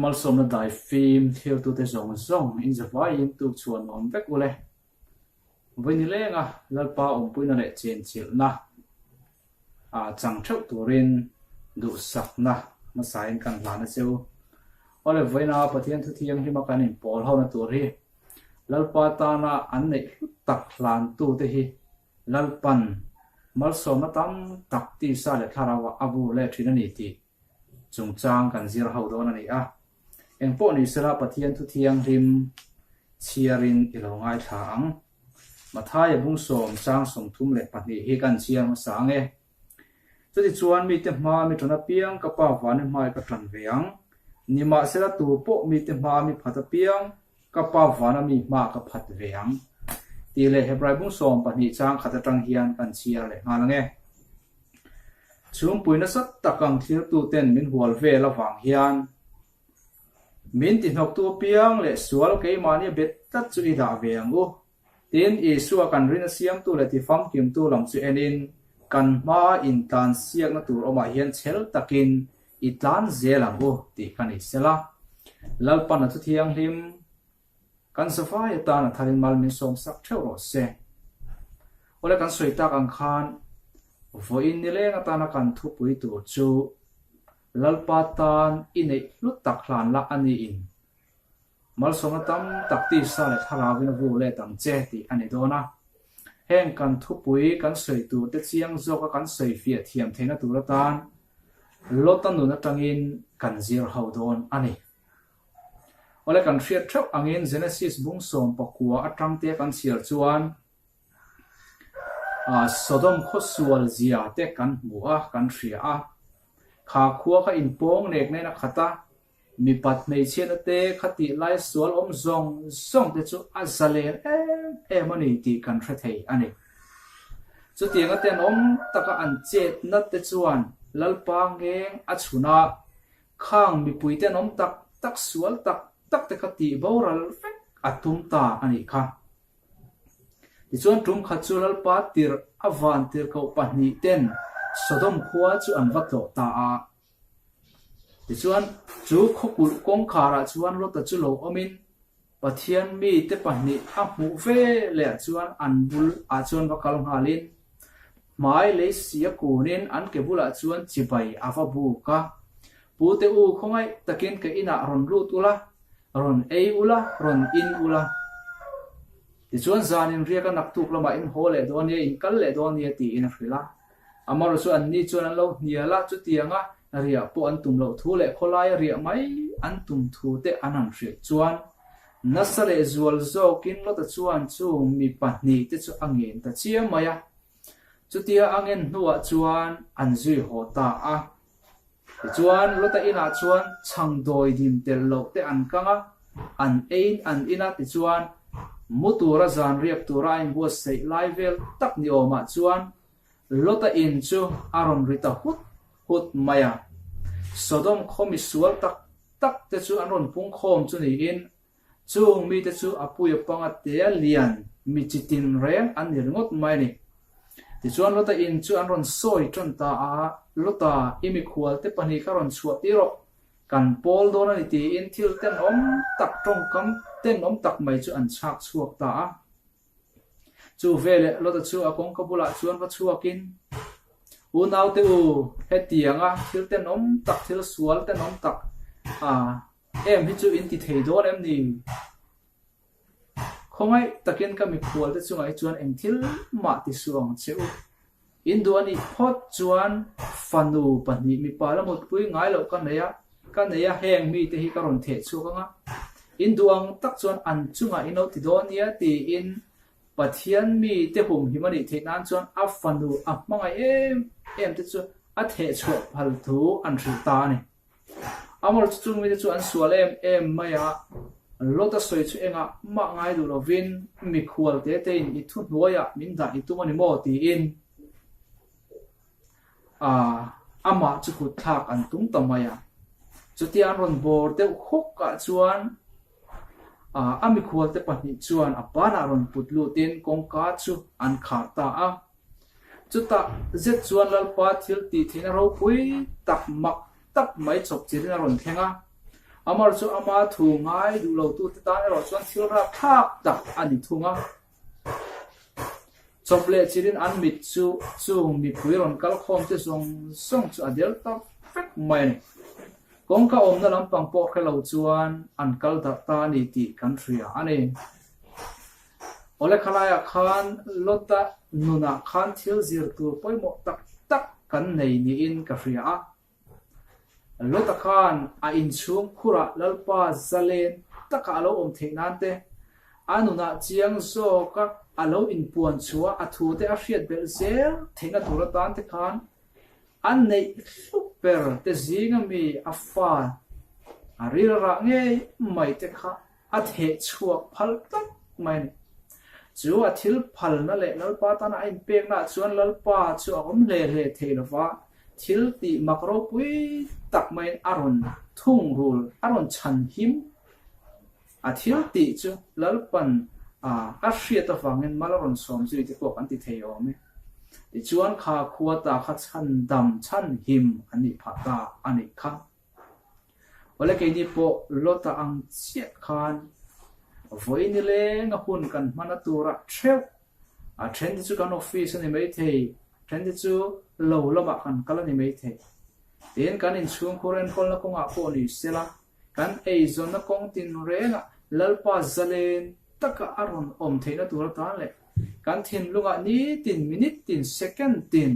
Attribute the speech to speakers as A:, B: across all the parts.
A: malsawmna dai fim thiltute zawng zawng in zavaiin tuk chhuah nuam vek ule. Vawi ni lenga Lalpa awmpuina leh chenchilhna a chang theuh turin duhsakna hmasain kan hlan a che u. Awle vawiina Pathian thu thianghlima kan inpawl hona tur hi Lalpa tana an neih hlut tak hlantute hi Lalpan malsawmna tam tak tisa leh thlarauah a vur leh thin a ni tih chungchang kan zir ho dawn a ni a. Engpawh ni sela Pathian thu thianghlim chhiarin i lo ngaithla ang. Mathaia bungsawm chang 32 hi kan chhiar hmasa ang e. Chutichuan mite hmaa mi ṭan apiang ka Pa vani hmai ka ṭan ve ang. Nimahsela tu pawh mite hmaa mi phat apiang ka Pa vana mi hma ka phat ve ang. Tih leh Hebrai bungsawm pahnih chang khat aṭang hian kan chhiar leh nghal ang e. Chhungpui nasa tak ang thlirtuten min hual vel avang hian min tihnawktu apiang leh sual keimahni bet tlat chu i dah ve ang u. Tin, Isua kan rin a siamtu leh tifamkimtu lam chu enin kan hmaa intlan siakna tur awmah hian chhel takin i tlan zel ang u tih ka ni sela. Lalpan a thu thianghlim Kan zavai atan a tharin mal min sawm sak theuh rawh se. Awle kan sawi tak ang khan vawiin nileng atana kan thupui tur chu Lalpa tan i neih hlut tak hlan la a niin malsawmna tam tak tisa leh thlarauin a vu let ang che tih a ni dawn a. Heng kan thupui kan sawi tur te chiang zawka kan sawi fiah thiam theihna tur atan Lota nun atangin kan zir ho dawn a ni. Awle kan hriat theuh angin Genesis bung 19 atang te kan chhiar chuan Sodom khaw sual zia te kan hmu a, kan hria a. Kha khua kha inpawng nek nen a khat a, mipat hmeichhiatna te kha tih lai sual awm zawng zawng te chu a zalen em em a ni tih kan hre thei a ni. Chutianga tenawm taka an chetna te chuan Lalpa ngeng a chhun a, Khang mipui tenawm tak tak sual tak tak te kha tih boral vek a tum ta a nih kha. Tichuan tum khat chu Lalpa tirh a van tirhkoh pahnih ten Sodom khua chu an va tlawh ta a. Tichuan chu khawkulh kawngkharah chuan Lota chu lo awmin Pathian mite pahnih a hmuh ve leh chuan an bul ah chuan va kal nghalin hmai lei si a kunin an ke bulah chuan chibai a va buk a. Pute u khawngaih takin ka inah rawn lut ula, rawn ei ula, rawn in ula. Tichuan zanin riaka naktuk lamah in haw leh dawn nia, in kal leh dawn nia tiin a hrilh a. Amaherawhchu chu anni chuan an lo hnial a, chutianga riah pawh an tum loh thu leh khawlaia riah mai an tum thu te an han hrilh chuan nasa leh zual zawkin Lota chuan chu mi pahnih te chu a ngen ta chiam mai a. Chutia a ngen hnuah chuan an zui haw ta a. Tichuan Lota inah chuan chhang dawi dim tel loh te an kang a, an eiin an in a, tichuan mu tura zan riak tura a inbuatsaih lai vel tak ni awmah chuan Lota in chu a rawn ri ta hut hut mai a. Sodom khaw misual tak tak te chu an rawn pung khawm chu niin, chung mite chu a puia panga tea lian mi chi tin reng an ni ringawt mai a ni. Tichuan Lota in chu an rawn sawi tan ta a, Lota, i mikhual te pahnih kha rawn chhuah tir rawh, kan pawl dawn a ni tiin thil tenawm tak tawngkam tenawm tak mai chu an chhak chhuak ta a. Chu veleh Lota chu a kawngka bulah chuan va chhuakin, Unaute u, hetianga thil tenawm tak, thil sual tenawm tak a em hi chu in ti thei dawn em ni? Khawngaih takin ka mikhualte chungah hi chuan eng thil mah ti suh ang che u. In duh a nih phawt chuan fanu pahnih mipa la mutpui ngai loh ka nei a, ka nei a, heng mite hi ka rawn theh chhuak ang a. In duh ang tak chuan an chungah in lo ti dawn nia tiin Pathian mite humhim a nih theih nan chuan a fanu a hmangaih em em te chu a theh chhuah phal thu an hrilh ta a ni. Amaherawhchu chu chung mite chu an sual em em mai a, Lota sawi chu engah mah ngai duh lovin mikhual te tein i thuhnuaiah min dah i tum a ni maw tiin amah chu kut thlak an tum ta mai a. Chutia an rawn bawr deuh hawk ah chuan a mikhual te pahnih chuan a banah rawn put lutin kawngka chu an khar ta a. Chutah zet chuan Lalpa thil tih theihna ropui tak mak tak mai chawp chirin a rawn thleng a. Amar chu ama thu ngai duh lotute tan erawh chuan thil rapthlak tak a ni thung a. Chawp leh chilhin an mit chu chung mipui rawn kal khawm te zawng zawng chu a del ta vek mai a ni. Kawngka awmna lampang pawh hre lo chuan an kal darh ta a ni tih kan hria a ni. Awle khalaiah khan Lota nunah khan thil zir tur pawimawh tak tak kan nei niin ka hria a. Lota khan a inchhung khurah Lalpa zalen taka a lo awm theih nan te, a nunah chiang zawka a lo inpuan chhuah a thute a hriat belh zel theihna tur atan te khan a neih hlup ber te zinga mi a fa a rilrah ngei mai te kha A theh chhuak phal tlat mai a ni. Chu a thil phalna leh Lalpa tana a inpeknaah chuan Lalpa chu a awm hle hle thei lo va, thil tih mak ropui tak maiin a rawn thungrul, a rawn chhan him. A thil tih chu Lalpan a hriat avangin mal a rawn sawm zui te pawh kan ti thei awm e. Tichuan kha khua ta kha chhan dam chhan him an nih phah ta a nih kha. Awle keini pawh Lota ang chiah khan vawi nileng a hun kan hman a turah theuh. A then te chu kan office a ni maithei, a then te chu lo lamah kan kal a ni maithei. Tin, kan inchhungkhur enkawlna kawngah pawh ni sela, kan eizawnna kawng tinrengah Lalpa zalen taka a rawn awm theihna tur atan leh kan thinlungah nitin, minute tin, second tin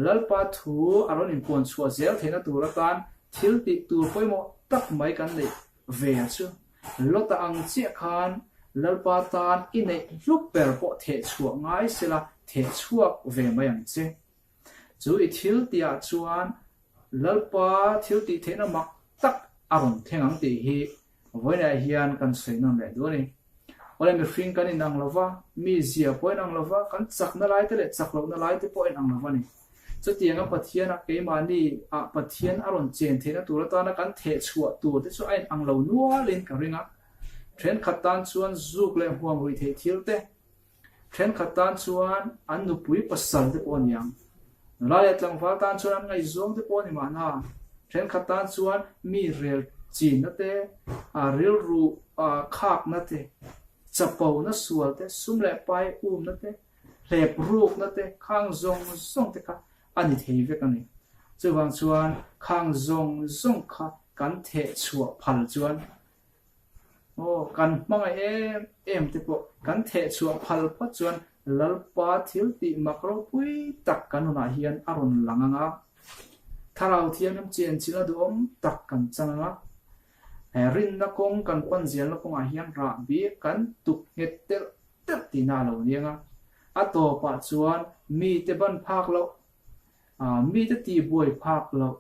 A: Lalpa thu a rawn inpuan chhuah zel theihna tur atan thil tih tur pawimawh tak mai kan neih ve a chu. Lota ang chiah khan Lalpa tan i neih hlup ber pawh theh chhuah ngai sela theh chhuak ve mai ang che. Chu i thil tihah chuan Lalpa thil tih theihna mak tak a rawn thleng ang tih hi Vawiinah hian kan sawi nawn leh duh a ni. Awle mihring kan inang lo va, mi zia pawh inang lo va, kan chakna lai te leh chak lohna lai te pawh inang lo va ni. Chutianga Pathiana keimahni ah Pathian a rawn chen theihna tur atana kan theh chhuah tur te chu a inang lo nualin ka ring a. Thenkhat tan chuan zuk leh huam ruih theih thil te, Thenkhat tan chuan an nupui pasal te pawh a ni ang. Nula leh tlangval tan chuan an ngaihzawng te pawh a ni mahna. Thenkhat tan chuan mi rel chinna te, rilru khakna te, chapona sual te, sum leh pai umna te, hlep rukna te, khang zawng zawng te kha a ni thei vek a ni. Chuvang chuan khang zawng zawng kha kan theh chhuah phal chuan Aw, kan hmangaih em em te pawh kan theh chhuah phal phawt chuan Lalpa thil tih mak ropui tak kan hunah hian a rawn lang ang a. Thlarau Thianghlim chenchilhna duhawm tak kan chang ang a. He rinna kawng kan pan zelna kawngah hian rahbi kan tuk nghet telh telh tihna a lo ni ang a. A tawpah chuan mite ban phak loh, mite tihbuai phak loh,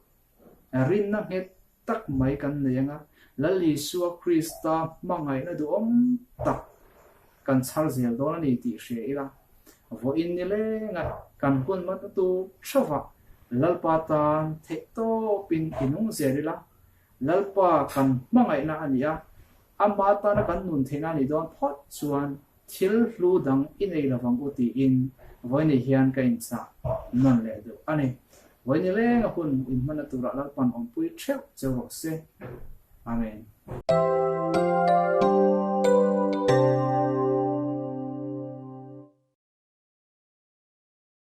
A: Rinna nghet tak mai kan nei ang a, Lal Isua Krista hmangaihna duhawm tak kan chhar zel dawn a ni tih hria ila, vawiin ni lenga kan hun hmanna tur theuhah Lalpa tan theihtawpin i nung zel ila, Lalpa kan hmangaihna a ni a, ama tana kan nun theihna a nih dawn phawt chuan Thil hlu dang i nei lo vang u tiin vawiini hian ka inchah nawn leh duh a ni. Vawiini lenga hun inhmanna turah Lalpan awmpui theuh cheu rawh se. Amen.